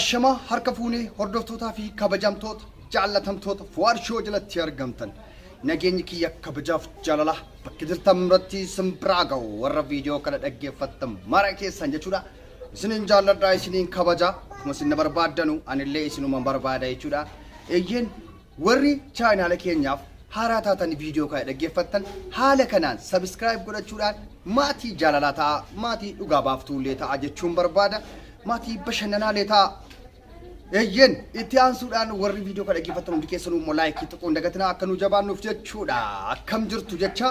Ashamaa harka fuunee hordoftootaa fi kabajamtoota jaallatamtoota Fuwaad Shoo jalatti argamtan. Nageenyi kiyya kabajaaf jaalalaa bakka jirtan irratti isin biraa ga'u warra viidiyoo kana dhaggeeffattan mara keessan jechuudha. Isinin jaalladha isiniin kabaja akkuma isin na barbaaddanu anillee isinuma barbaada jechuudha. Eeyyeen Warri chaanaala keenyaaf haaraa taatan viidiyoo kana dhaggeeffattan haala kanaan subscribe godhachuudhaan maatii jaalalaa ta'aa, maatii dhugaa baaftuullee ta'aa jechuun barbaada. Maatii bashannanaallee ta'aa. Eeyyeen itti aansuudhaan warri viidiyoo kana dhaggeeffattan hundi keessanuu immoo laayikii tuquu hin dagatinaa akka nu jabaannuuf jechuudha. Akkam jirtu jecha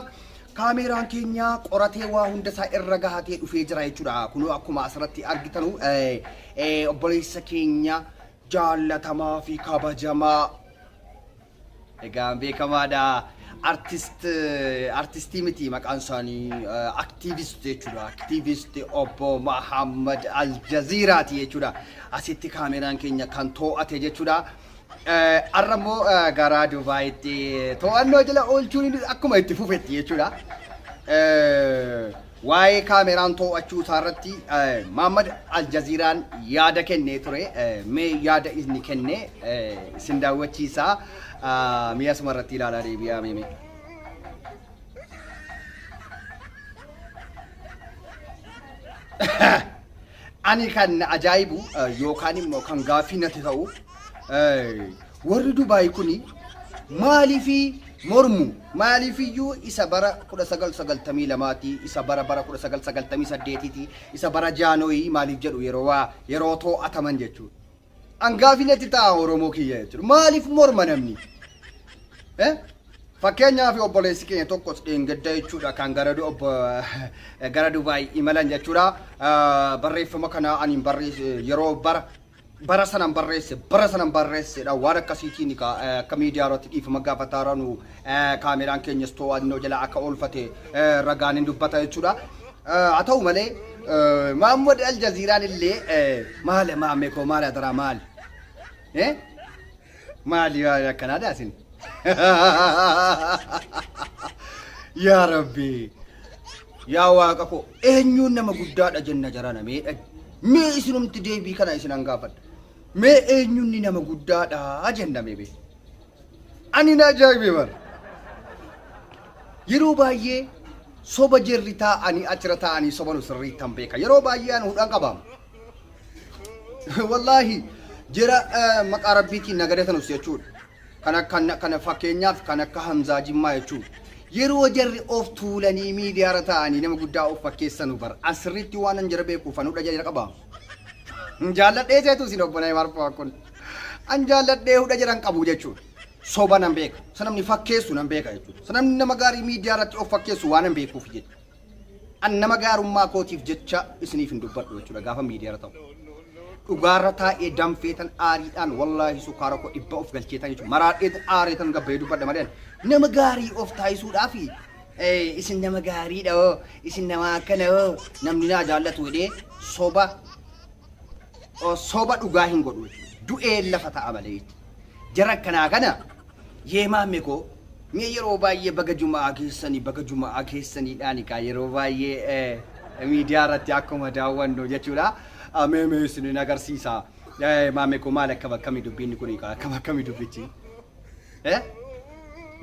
kaameeraan keenya qoratee waa hunda isaa irra gahatee dhufee jira jechuudha. Kunoo akkuma asirratti argitanu obboleessa keenya jaallatamaa fi kabajamaa egaa beekamaadha. Artist artistii miti maqaan isaanii aktiivist jechuudha. Aktiivist obbo Mahammad Aljaziiraati jechuudha. Asitti kaameraan keenya kan to'ate jechuudha. Har'a immoo gara Dubaayitti to'annoo jala oolchuun akkuma itti fufetti jechuudha. Waa'ee kaameraan too'achuu isaa irratti Maammad Aljaziiraan yaada kennee ture. Mee yaada inni kenne isin daawwachiisa. Mee asuma irratti ilaalaa deebi'aa mee. Ani kan na ajaa'ibu yookaan immoo kan gaaffii natti ta'u warri Dubaay kuni maaliif mormu? Maaliifiyyuu isa bara 1992ti, isa bara bara 1998ti, isa bara Jaanooyii maaliif jedhu yeroo waa yeroo too'ataman jechuudha. An gaafii natti ta'a Oromoo kiyya jechuudha. Maaliif morma namni? Eh? Fakkeenyaaf obboleessi keenya tokkos dheengadda jechuudha kan gara obbo gara Dubaay imalan jechuudha. Barreeffama kana ani barreesse yeroo bara bara sanan barreesse bara sanan barreessedha waan akkasiitiin akka miidiyaa irratti dhiifama gaafataa jiranu kaameraan keenyas to'annoo jala akka oolfate ragaan hin dubbata jechuudha. Haa ta'u malee Maammad Aljaziiraan illee maali maammee koo maali adaraa maali? Maali waan akkanaa daasin? Yaa Rabbi! Yaa Waaqa koo eenyuun nama guddaadha jenna jarana mee dhag mee isinumti deebii kana isinan gaafadha. Mee eenyunni nama guddaadha jenna mee bee. Ani na ajaa'ibe bar. Yeroo baay'ee soba jerri taa'anii achirra taa'anii soba nu sirriittan beeka. Yeroo baay'ee ani hudhan qabaam. Wallaahi jera maqaa rabbiitiin nagadatanus jechuudha. Kan akka kana fakkeenyaaf kan akka Hamzaa Jimmaa jechuudha. Yeroo jarri of tuulanii miidiyaarra taa'anii nama guddaa of fakkeessanu bar. An sirriitti waan an jara beekuuf an hudha jara qaba. Jaalladhee seetu isin obbo Nayimaar Fawaa kun. An jaalladhee hudha jaran qabu jechuudha. Soba nan beeka. Isa namni fakkeessu nan beeka jechuudha. Isa namni nama gaarii miidiyaa irratti of fakkeessu waan an beekuuf jechuudha. An nama gaarummaa kootiif jecha isiniif hin dubbadhu jechuudha gaafa miidiyaarra ta'u. Dhugaarra taa'ee danfeetan aariidhaan wallaahi sukkaara koo dhibba of galcheetan jechuudha. Maraadheetan aareetan gabbayee dubbadha malee nama gaarii of taasisuudhaaf isin nama gaariidha hoo isin nama akkana hoo namni naa jaallatu jedhee soba soba dhugaa hin godhu jechuudha. Du'ee lafa ta'a malee jechuudha. Jara akkanaa kana yee maamme koo mee yeroo baay'ee baga juma'aa geessanii baga juma'aa geessaniidhaan kaa yeroo baay'ee miidiyaa irratti akkuma daawwannu jechuudha. Mee mee isinin agarsiisa. Maamme koo maal akkam akkamii dubbiin kun akkam akkamii dubbichi?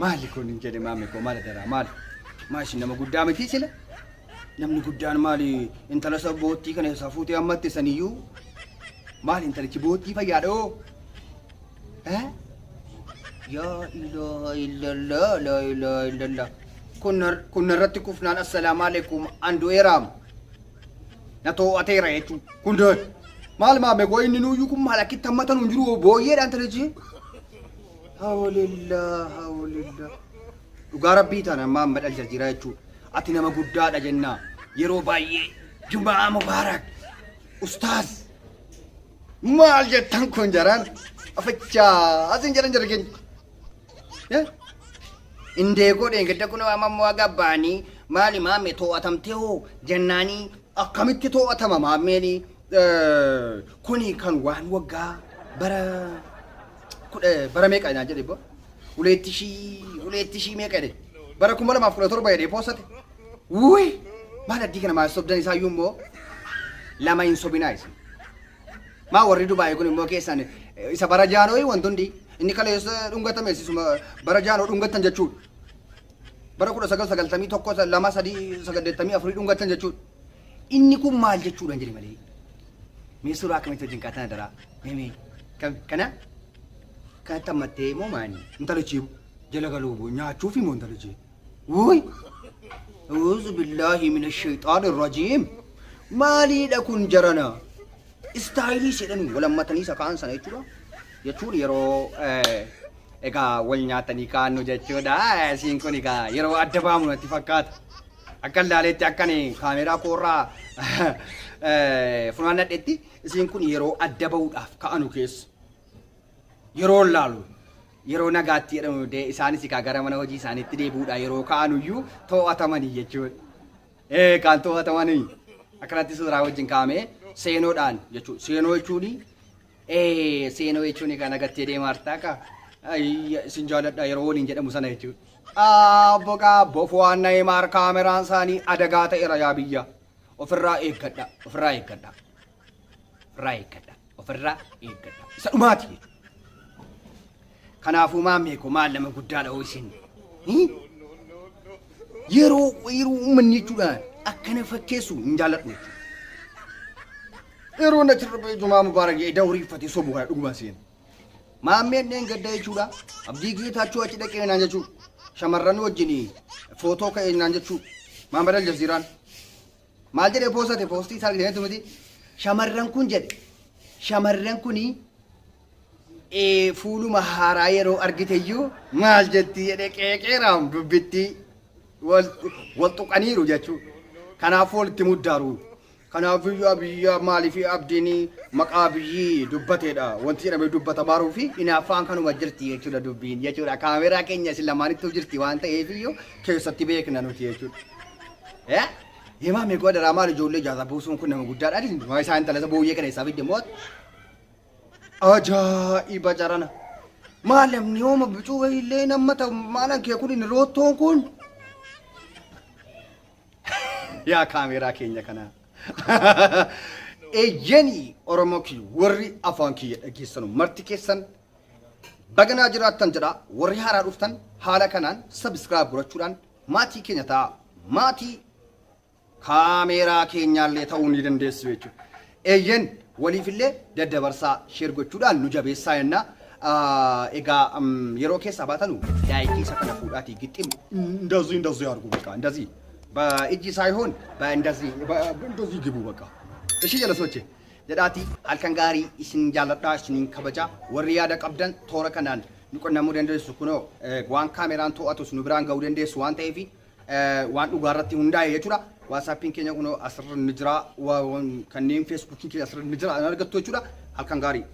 Maali kun hin jedhe maamme koo maal adaraa maal? Maa isin nama guddaa miti sila? Namni guddaan maali intala isa boottii kana isaa fuutee ammatte saniyyuu maali intalichi boottii fayyaadha hoo? Eh? Yaa ilaaha illallah laa ilaaha illallah. Kun kun narratti kufnaan assalaamu alaikum an du'eeraam. Na too'ateera jechuun. Kun du'e. Maal maame koo inni nuyyuu kun maal akkitti hammatan hin jiru booyyeedhaan talichi. Hawlillah hawlillah. Dhugaa rabbii taana Mahammad Aljaziiraa jechuun ati nama guddaadha jennaa yeroo baay'ee Jumaa Mubaarak Ustaaz maal jettan kun jaraan afichaa asin jedhan jara keenya. Indee koo dheengadda kun amma immoo gabbaanii maali maamme too'atamtee hoo jennaanii akkamitti too'atama maammeeni kuni kan waan waggaa bara kudha bara meeqa naan jedhe boo uleetti ishii uleetti ishii meeqa jedhe bara 2017 jedhee poostate wuy maal addii kana maal sobdan isaayyuu immoo lama hin sobinaa isin. Maa warri Dubaayii kun immoo keessan isa bara jaanoo wanti hundi inni kaleessa dhungatame isuma bara jaanoo dhungattan jechuudha. Bara 1991 2 3 84 dhungattan jechuudha. Inni kun maal jechuudha hin jedhe malee. Mee suuraa akkamitti wajjin kaatan adaraa? Mee mee kam kana kanatti ammattee moo maani? Intala ishee jala galuu boo nyaachuufi moo intala ishee? Wuy! Auzu billaahi mina shayxaani rajiim. Maaliidha kun jarana? Istaayilii jedhan wal hammatanii isa kaan sana jechuudha. Jechuun yeroo egaa wal nyaatanii kaannu jechuudha. Isiin kun egaa yeroo adda baamu natti fakkaata. Akka ilaaleetti akkan kaameeraa koorraa funaannadhetti isiin kun yeroo adda bahuudhaaf ka'anu keessa. Yeroo laalu yeroo nagaatti jedhamu isaanis egaa gara mana hojii isaaniitti deebi'uudha yeroo ka'anuyyuu to'atamanii jechuudha. Ee kan to'atamanii akkanatti suuraa wajjin kaa'amee seenoodhaan jechuudha. Seenoo jechuun ee seenoo jechuun egaa nagattee deemaa jirtaa kaa isin jaaladha yeroo waliin jedhamu sana jechuudha. Abbo gaa bofuwaan Neeymaar kaameraan isaanii adagaa ta'eera yaa biyya. Ofirraa eeggadha ofirraa eeggadha. Ofirraa eeggadha ofirraa eeggadha. Isa dhumaati jechuudha. Kanaafuu maammee koo maal nama guddaadha hoo isin. Yeroo yeroo uummanni jechuudhaan akkana fakkeessu hin jaalladhu jechuudha. Yeroo na tirribee Jumaa Mubaarak jedhee dawrii uffatee sobu kana dhuguma seena. Maammeen dheen gadda jechuudha. Abdii Geetaachoo achi dhaqee naan jechuudha. Shamarran wajjin footoo ka'ee naan jechuudha. Maamad Aljaziiraan. Maal jedhee poostate poostii isaa argitanitu miti. Shamarran kun jedhe. Shamarran kuni fuuluma haaraa yeroo argiteyyuu maal jetti jedhee qeeqeeraam dubbittii wal tuqaniiru jechuudha. Kanaafuu walitti muddaaru. Kanaafiyyuu Abiyyi maaliif Abdiin maqaa Abiyyi dubbateedha wanti jedhamee dubbatamaaruu fi hinaaffaan kanuma jirti jechuudha dubbiin jechuudha. Kaameeraa keenya isin lamaanittuu jirti waan ta'eef iyyuu keessatti beekna nuti jechuudha. Eh? Himaa meeqoo adaraa maal ijoollee jaarraa buusuun kun nama guddaadha. Maa isaan intala isa booyyee kana isaa fidde moo? Ajaa'iba jarana. Maal namni yooma bicuu wayiillee nama ta'u maalan kee kun inni roottoon kun. Yaa kaameeraa keenya kanaa. Eeyyeni Oromoo kiyya warri afaan kiyya dhageessanu marti keessan baganaa jiraattan jedha warri haaraa dhuftan haala kanaan sabiskiraayib godhachuudhaan maatii keenya ta'a maatii kaameeraa keenyaallee ta'uu ni dandeessu jechuudha. Eeyyen waliifillee daddabarsaa sheer gochuudhaan nu jabeessaa jenna. Egaa yeroo keessaa baatanu laayikii isa kana fuudhaatii gixxim እንደዚህ እንደዚህ አድርጉ በቃ እንደዚህ በእጅ ሳይሆን በእንደዚህ እንደዚህ ግቡ በቃ እሺ ጀለሶቼ jedhaatii halkan gaarii isin jaalladhaa isiniin kabaja warri yaada qabdan toora kanaan nu qunnamuu dandeessu kunoo waan kaameraan to'atus nu biraan ga'uu dandeessu waan ta'eef waan dhugaa irratti hundaa'e jechuudha. Waasaappiin keenya kunoo asirra ni jira kanneen feesbuukiin keenya asirra ni jira argattu jechuudha. Halkan gaarii.